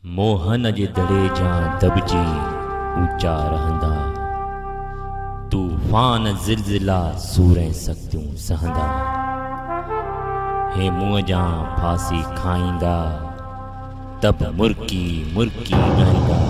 موهن جي دڙي جان دٻجي اوچا رهندا، طوفان زلزلا سور ۽ سختيون سهندا، هيمونء جان ڦاسي کائيندا، ته به مرڪي مرڪي ڳائيندا،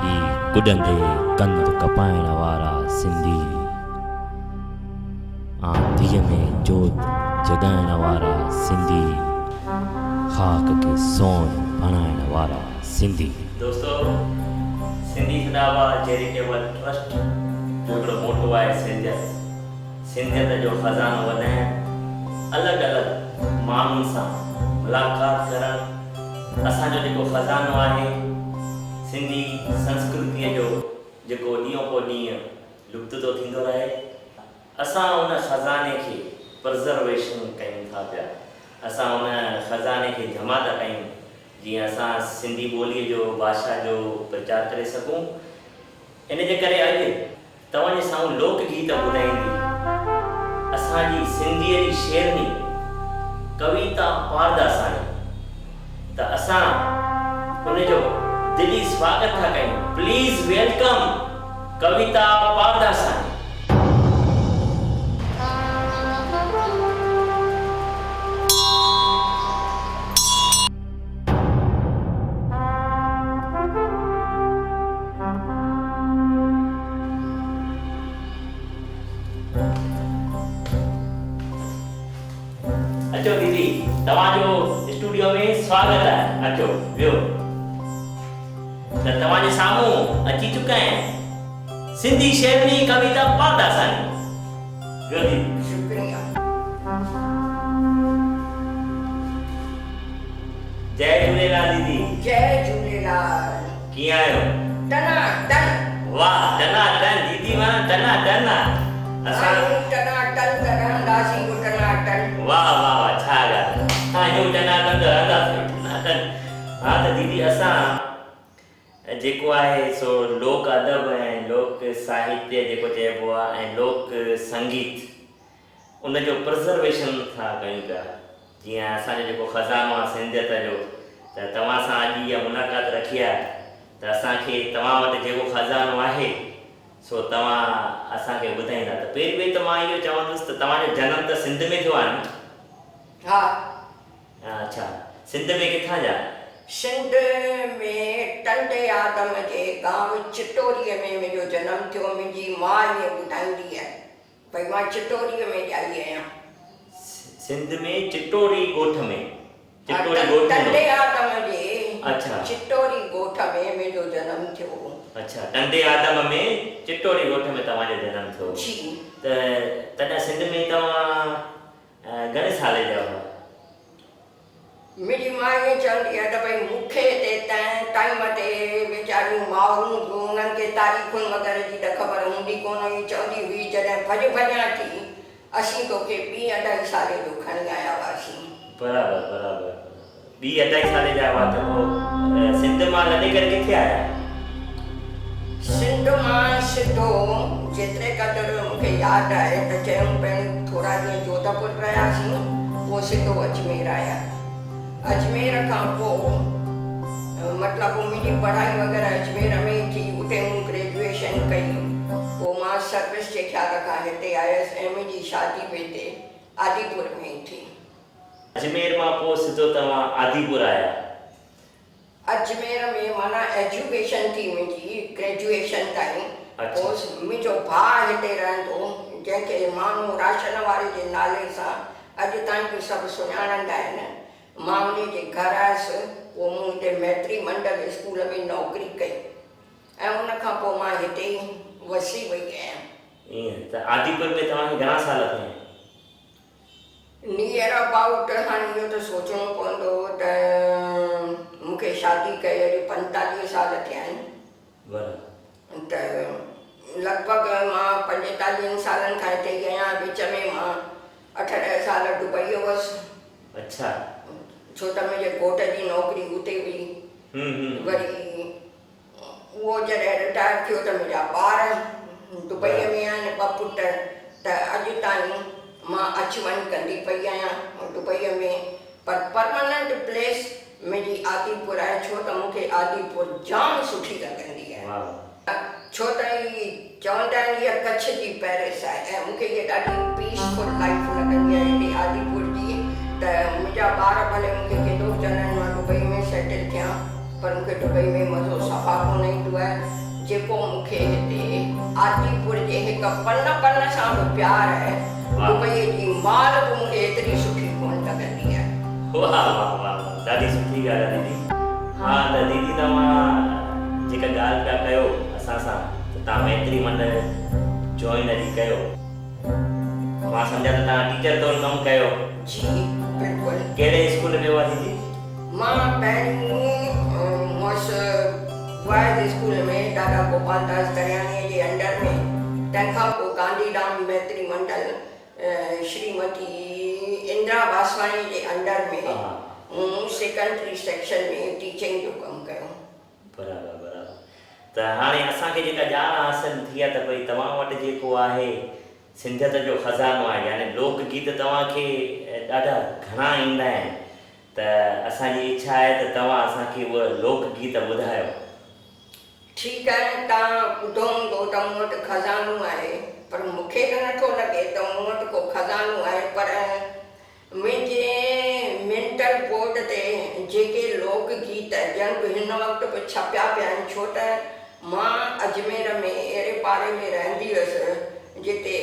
هي ڪڏندي ڪنڌ ڪپائڻ وارا سنڌي، آنڌيء ۾ جوت جڳائڻ وارا سنڌي. خاڪ کي سون بڻائڻ وارا سنڌي. دوستو سنڌي سدابهار چيريٽيبل ٽرسٽ جو هڪڙو موٽو آهي سنڌيت سنڌيت جو خزانو وڌائڻ الڳ الڳ ماڻهن سان ملاقات ڪرڻ اسان جو جيڪو خزانو آهي سنڌي سنسڪرتي جو جيڪو ڏينهون پو ڏينهن لپت ٿو ٿيندو رهي. اسان ان خزاني کي پرزرويشن ڪيون ٿا پيا، اسان ان خزاني کي جمع ٿا ڪيون جيئن اسان سنڌي ٻوليء جو ڀاشا جو پرچار ڪري سگهون. ان جي ڪري اڄ توهان جي سامهون لوڪ گيت ٻڌائيندي اسان جي سنڌيء جي شيرني ڪويتا پارداساڻي ته اسان ان جو دلي سواگت ٿا ڪيون. Please welcome Kavita Pardasani. اچو ديدي توهان جو اسٽوڊيو ۾ سواگت آهي اچو ويهو ته توهان جي سامهون اچي چڪا آهن سنڌي شيرني ڪويتا پارداساڻي ويهو ديدي. شڪريه. جئي جهوليلال ديدي. جئي جهوليلال. ڪيئن آهيو؟ ٽنا ٽن. واه ٽنا ٽن ديدي معنيٰ ٽنا ٽن آ اسان. آهيون ٽنا ٽن ته رهنداسين به ٽنا ٽن. واه واه واه ڇا ڳالهه آ آهيون ٽنا ٽن ته رهنداسين به ٽنا ٽن. ها ته ديدي اسان جيڪو آهي سو لوڪ ادب ۽ لوڪ ساهتيه جيڪو چئبو آ ۽ لوڪ سنگيت ان جو پرزرويشن ٿا ڪيون پيا جيئن اسان جو جيڪو خزانو آ سنڌيت جو ته توهان سان اڄ اها ملاقات رکي آهي ته اسان کي توهان وٽ جيڪو خزانو آهي سو توهان اسان کي ٻڌائيندا ته پهرين پهرين ته مان اهو چوندس ته توهان جو جنم ته سنڌ ۾ ٿيو آهي نه؟ ها. اڇا سنڌ ۾ ڪٿان جا؟ سنڌ ۾ ٽنڊي آدم جي گانو چٽوري ۾ منهنجو جنم ٿيو منهنجي ماء ائين ٻڌائيندي آهي. ڀئي مان چٽوريء ۾ ڄائي آهيان. سنڌ ۾ چٽوري ڳوٺ ۾. چٽوري ڳوٺ هوندو. ٽنڊي آدم جي چٽوري ڳوٺ ۾ منهنجو جنم ٿيو هو. اڇا ٽنڊي آدم ۾ چٽوري ڳوٺ ۾ توهان جو جنم ٿيو هو. جي. ته تڏهن سنڌ ۾ توهان گهڻي سالي جا هئا؟ منهنجي ماء ائين چوندي آهي ته ڀئي مون کي هتي تنهن ٽائيم تي ويچاريون مائرون به انهن کي تاريخن وغيره جي ته خبر هوندي ڪونه هئي چوندي هئي جڏهن ڀڄ ڀڄان ٿي اسين توکي ٻي اڍائي سالي جو کڻي آيا هئاسين. برابر برابر ٻي اڍائي سالي جا هئا ته پوء سنڌ مان لڏي ڪري ڪٿي آيا؟ سنڌ مان سڌو جيتري قدر مون کي ياد آهي ته چيم پهرين ٿورا ڏينهن جوڌپور رهياسين پوء سڌو اجمير آيا. اجمير کان پوء مطلب منهنجي پڙهائي وغيره اجمير ۾ ئي ٿي اتي مون گريجوئيشن ڪئي پوء مان سروس جي خيال کان هتي آيس ۽ منهنجي شادي به هتي آديپور ۾ ئي ٿي. اجمير مان پوء سڌو توهان آديپور آيا. اجمير ۾ معنيٰ ايجوڪيشن ٿي منهنجي گريجوئيشن تائين پوء منهنجو ڀاء هتي رهندو هو جنهن کي مانو راشن واري جي نالي سان اڄ تائين به سڀ سڃاڻندا آهن مان انهي جي گهر آيس پوء مون هتي ميتري منڊل اسڪول ۾ نوڪري ڪئي ۽ ان کان پوء مان هتي ئي وسي وئي آهيان. ائين ته آديپور ۾ توهان کي گهڻا سال ٿيا آهن؟ نيئر ابائوٽ هاڻي اهو ته سوچڻو پوندو ته مون کي شادي ڪئي اڄ 45 سال ٿيا آهن ته لڳ ڀڳ مان 45 سالن کان هتي ئي آهيان وچ ۾ مان اٺ ڏهه سال دبئي هئس ڇو ته منهنجي گهوٽ جي نوڪري اتي هئي وري اهو جڏهن رٽائر ٿيو ته منهنجا ٻار دبئيء ۾ آهن، ٻه پٽ، ته اڄ تائين مان اچ وڃ ڪندي پئي آهيان دبئيء ۾ پر پرماننٽ پليس منهنجي آديپور آهي ڇو ته مون کي آديپور جام سٺي لڳندي آهي. ڇو ته هي چوندا آهن هيء ڪڇ جي پئرس آهي ۽ مون کي هيء ڏاڍي پيس فل لائيف لڳندي آهي هتي آديپور جي ته منهنجا ٻار ڀلي مون کي ڪيڏو به چوندا آهن مان دبئي ۾ سيٽل ٿيان پر مون کي دبئي ۾ مزو صفا ڪونه ايندو آهي جيڪو مون کي هتي آديپور جي هڪ پن پن سان به پيار آهي دبئي جي مال به مون کي ايتري سٺي ڪونه لڳندي آهي. واه واه واه واه ڏاڍي سٺي ڳالهه آهي ديدي. ها ته ديدي توهان جيڪا ڳالهه پيا ڪيو اسان سان ته توهان ميتري منڊل جوائن اڄ ڪيو مان سمجهان ته توهان ٽيچر طور ڪم ڪيو. جي بلڪل. ڪهڙي اسڪول ۾ هئا ديدي؟ مان پهرين هئس بوائز اسڪول ۾ دادا گوپال داس درياڻيء جي انڊر ۾ تنهن کان پوء گانڌي ڌام ميتري منڊل شريمتي اندرا واسواڻي جي انڊر ۾ مون سيڪنڊري سيڪشن ۾ ٽيچنگ جو ڪم ڪيو. برابر برابر ته هاڻي اسان کي جيڪا ڄاڻ حاصل ٿي آهي ته ڀئي توهان وٽ جيڪو آهي سنڌيت جو خزانو آهي يعني لوڪ گيت توهان کي ڏاڍا گهڻا ايندا آهن ته اسان جي اڇا آهي ته توهان اسان کي اهي لوڪ گيت ٻڌايو. ٺيڪ آهي توهان ٻڌو هوندو ته مون وٽ خزانو آهي پر مون کي ته نٿو لڳي ته مون وٽ ڪو خزانو آهي پر منهنجي مينٽل بورڊ تي جيڪي لوڪ گيت ڄڻ به هن وقت به ڇپيا پيا آهن ڇو ته مان اجمير ۾ اهڙي پاڙي ۾ رهندي هيس جتي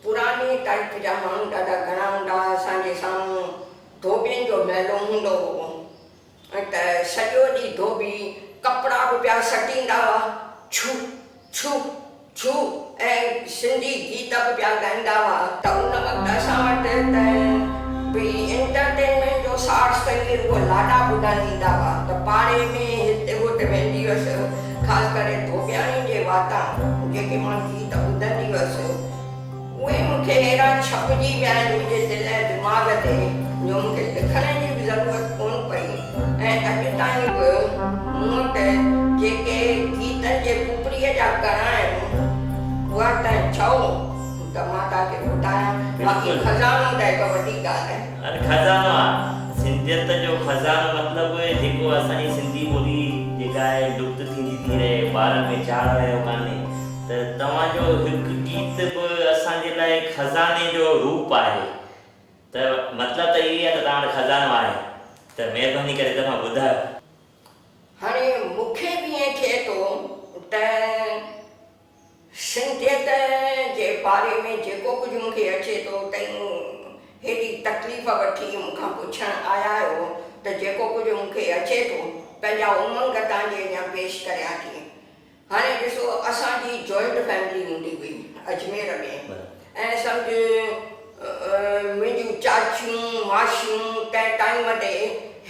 پراڻي ٽائيپ جا ماڻهو ڏاڍا گهڻا هوندا هئا اسان جي سامهون ڌوٻين جو محلو هوندو هو. ته سڄو ڏينهن ڌوٻي ڪپڙا به پيا سٽيندا هئا، ڇو، ڇو، ڇو ۽ سنڌي گيت به پيا ڳائيندا هئا. ته ان وقت اسان وٽ ته ڀئي انٽرٽينمينٽ جو سارس ته ائين رڳو لاڏا ٻڌڻ ايندا هئا ته پاڙي ۾ هتي هوتي ويندي هيس، خاص ڪري ڌوٻياڻين جي واتان جيڪي مان گيت ٻڌندي هيس. اهي مون کي اهڙا ڇپجي ويا آهن منهنجي دل ۽ دماغ تي جو مون کي لکڻ جي به ضرورت ڪونه پئي ۽ اڄ تائين به مون وٽ جيڪي گيتن جي پپريء جا ڪڻا آهن اها تنهن چئو ته مان توهان کي ٻڌايان باقي خزانو ته هڪ وڏي ڳالهه آهي. اري خزانو آ سنڌيت جو خزانو مطلب جيڪو اسان جي سنڌي ٻولي جيڪا آهي لپت ٿيندي ٿي رهي ٻارن ۾ چاڙهه رهيو ڪانهي ته توهان جو هڪ گيت به اسان جي لاء خزاني جو روپ آهي ته مطلب ته اهو ئي آهي ته توهان وٽ خزانو آهي ته مهرباني ڪري توهان ٻڌايو. هاڻي مون کي به ائين ٿئي ٿو ته سنڌيت جي باري ۾ جيڪو ڪجهه مون کي اچي ٿو تنهن هيڏي تڪليف وٺي مون کان پڇڻ آيا آهيو ته جيڪو ڪجهه مون کي اچي ٿو پنهنجا امنگ توهان جي اڳيان پيش ڪريان ٿي. هاڻي ڏسو اسان جي جوائنٽ فيملي هوندي هئي اجمير ۾ ۽ سمجهه منهنجون چاچيون ماسيون ڪنهن ٽائيم تي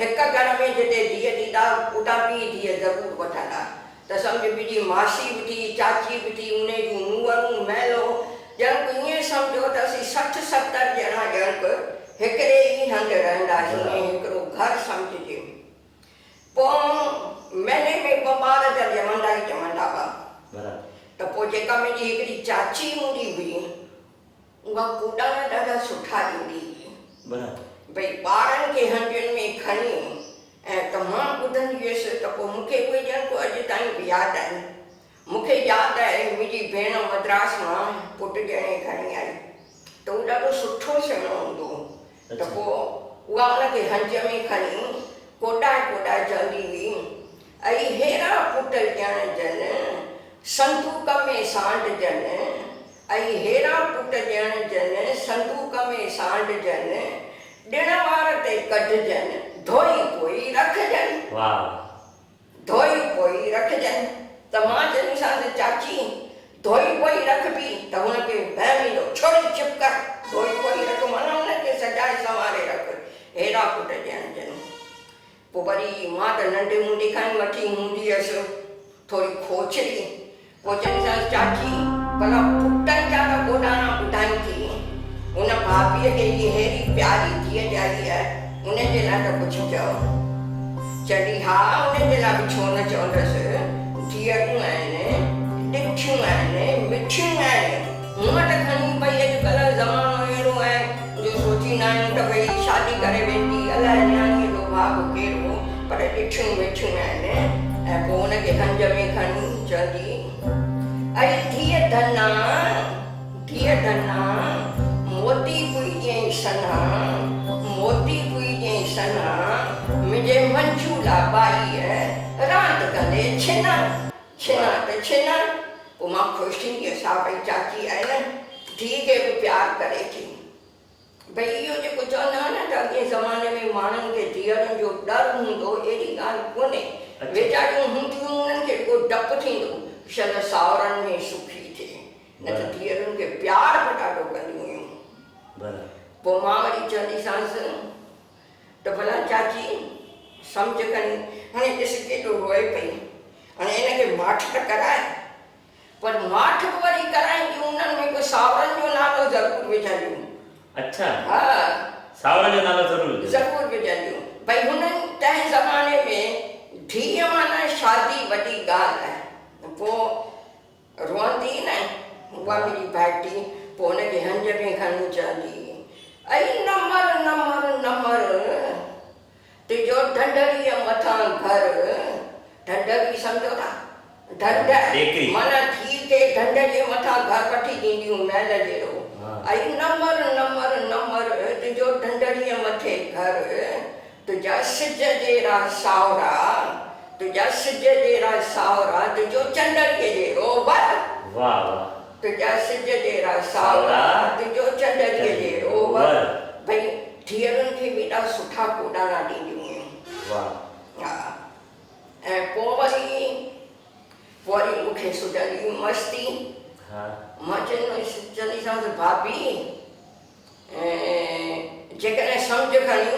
هڪ گهر ۾ جتي ڌيء ڏيندا اتان ٻي ڌيء ضرور وٺندا ته سمجهه منهنجي ماسي به ٿي چاچي به ٿي انهي جون نونهرون مهلو ڄڻڪ ائين سمجهو ته اسين 60 70 ڄڻا ڄڻڪ هڪڙي ئي هنڌ رهنداسين ۽ هڪڙو گهر سمجهجي. پوء مهيني ۾ ٻه ٻار ته ڄمندا ئي ڄمندا هئا. ته پوء جيڪا منهنجي هڪڙي چاچي هوندي هئي، اها ڪوڏاڻا ڏاڍا سٺا ڏيندي هئي. ڀئي ٻارن کي هنجن ۾ کڻي ۽ ته مان ٻڌندي هيس ته پوء مون کي اهي ڄڻ ڪو اڄ تائين به ياد آهن. مون کي ياد آهي منهنجي ڀيڻ مدراس مان پٽ ڄڻي کڻي آئي ته هو ڏاڍو سٺو سهڻو هوندو هو ته پوء اها ان کي هنج ۾ کڻي ڪوڏائي ڪوڏائي چوندي هئي، اي هيرا پٽ ڄڻجن، صندوق ۾ سانڍجن، اي هيرا پٽ ڄڻجن، صندوق ۾ سانڍجن، ڏڻ وار تي ڪڍجن، ڌوئي پوئي رکجن. واهه. ڌوئي پوئي رکجن ته مان چيوسانس چاچي ڌوئي پوئي رکبي ته هن کي وهم ايندو ڇوري چپ ڪر ڌوئي پوئي رک معنيٰ هن کي سجائي سنواري رک هيڏا پٽ ڄڻجن پوء وري مان ته ننڍي هوندي کان ئي وٺي هوندي هيس ٿوري کوچري پوء چيوسانس چاچي ڀلا پٽن جا ته گوڏاڻا ٻڌائين ٿي، هن ڀاڀيء کي هيء ههڙي پياري ڌيء ڄائي آهي، ان جي لاء ته ڪجهه چئو. چوندي ها ان جي لاء به ڇو نه چوندس، ڌيئرون آهن، ڏکيون آهن، مٺيون آهن، هونء ته کڻي ڀئي اڄڪلهه زمانو اهڙو آهي جو سوچيندا آهيون ته ڀئي شادي ڪري ويندي، الائي نياڻيء جو ڀاڳ ڪهڙو. مٺيون مٺيون آهن ۽ پوء ان کي هنج ۾ کڻي چوندي اڙي ڌيء ڌنا، ڌيء ڌنا، موتي پوئي ڏيئين سنها، موتي پوئي ڏيئين سنها، منهنجي منجولا ٻائيء راند ڪندي ڇنا، ڇنا ته ڇنا. پوء مان خوش ٿيندي هيس، ها ڀئي چاچي آهي نه، ڌيء کي به پيار ڪري ٿي. ڀئي اهو جيڪو چوندا آهن نه ته اڳئين زماني ۾ ماڻهن کي ڌيئرن جو ڏر هوندو هو، اهڙي ڳالهه ڪونهي. ويچاريون هونديون انهن کي رڳو ڊپ ٿيندو شل ساهرن ۾ سکي ٿئي، نه ته ڌيئرن کي پيار به ڏاڍو ڪنديون هيون. پوء مان وري چونديسانس ته ڀلا چاچي سمجهه کڻي هاڻي ڏس ڪيڏو روئي پئي، هاڻي هن کي ماٺ ته ڪراء. پر ماٺ به وري ڪرائينديون انهن ۾ به ساورن جو نالو ضرور وجهنديون. اڇا. ها. ساورن جو نالو ضرور وجهنديون. ضرور وجهنديون. ڀئي هنن تنهن زماني ۾ ڌيء معنيٰ شادي وڏي ڳالهه آهي. پوء روئندي نه اها منهنجي ڀائٽي پوء هن کي هنج ۾ کڻي چوندي ائي نه مر نه مر نه مر تنهنجو ڍنڍڙيء مٿان گهر، ڍنڍڙي سمجهو ٿا؟ ڍنڍ، معنيٰ ڌيء کي ڍنڍ جي مٿان گهر وٺي ڏينديون محل جهڙو. ائي نه مر، نه مر، نه مر، تنهنجو ڍنڍڙيء مٿي گهر، تنهنجا سج جهڙا ساهورا، تنهنجا سج جهڙا ساهورا، تنهنجو چنڊڙيء جهڙو ور. واهه واهه. تنهنجا سج جهڙا ساهورا، تنهنجو چنڊڙيء جهڙو ور. ڀئي ڌيئرن کي به ايڏا سٺا ڪوڏاڻا ڏينديون هيون. واهه. ها ۽ پوء وري پوء وري مون کي سجهندي هئي مستي. ها. مان چونديسانس ڀاڀي جيڪڏهن سمجهه کڻي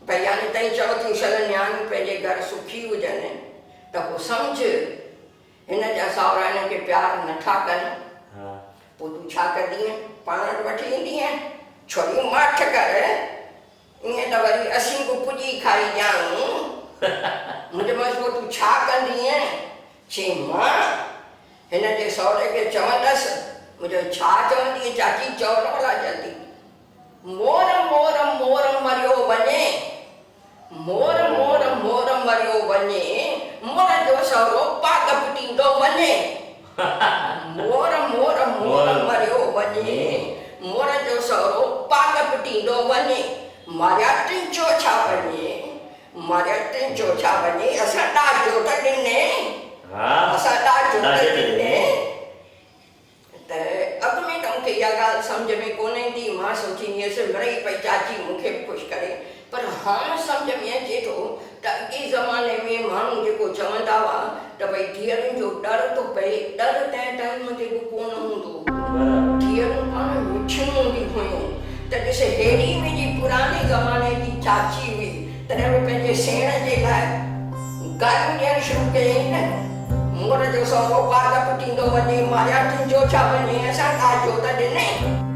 ڀئي يعني تئين چئو ٿيون شل نياڻيون پنهنجي گهر سکي هجن ته پوء سمجهه هن جا ساهرا هن کي پيار نه ٿا ڪن. پوء تون ڇا ڪندينء؟ پاڻ وٽ وٺي ايندينء؟ ڇوري ماٺ ڪر، ائين ته وري اسين به پڄي کائي ڄاڻون. مون چيومانس پوء تون ڇا ڪندينء؟ چيائين مان هن جي سهري کي چوندس. مون چيو ڇا چوندينء چاچي چئو نه ڀلا جلدي. مور مور مور مريو وڃي. مور مور مور مريو وڃي، مور جو سهرو پاڳ پٽيندو وڃي. مور مور مور مريو وڃي، مور جو سهرو پاڳ پٽيندو وڃي. ماريا ٽنچو ڇا وڃي، ماريا ٽنچو ڇا وڃي، اسان ڏاجو ته ڏني، اسان ڏاجو ته ڏني. ته اڳ ۾ ته مون کي اها ڳالهه سمجهه ۾ ڪونه ايندي، مان سوچيندي هيس مڙئي پئي چاچي مون کي به خوش ڪري، پر هاڻ سمجهه ۾ اچي ٿو ته اڳي زماني ۾ ماڻهو جيڪو چوندا هئا ته ڀئي ڌيئرن جو ڏر ٿو پئي، ڏر تنهن ٽائيم تي به ڪونه هوندو هو، ڌيئرون پاڻ مٺيون هونديون هيون ته ڏس ههڙي منهنجي پراڻي زماني جي چاچي هئي، تڏهن به پنهنجي سيڻ جي لاء گاريون ڏيڻ شروع ڪيائين نه، مور جو سهرو پاڳ پٽيندو وڃي، ماريا تنهنجو ڇا وڃي، اسان ڏاجو ته ڏنئي.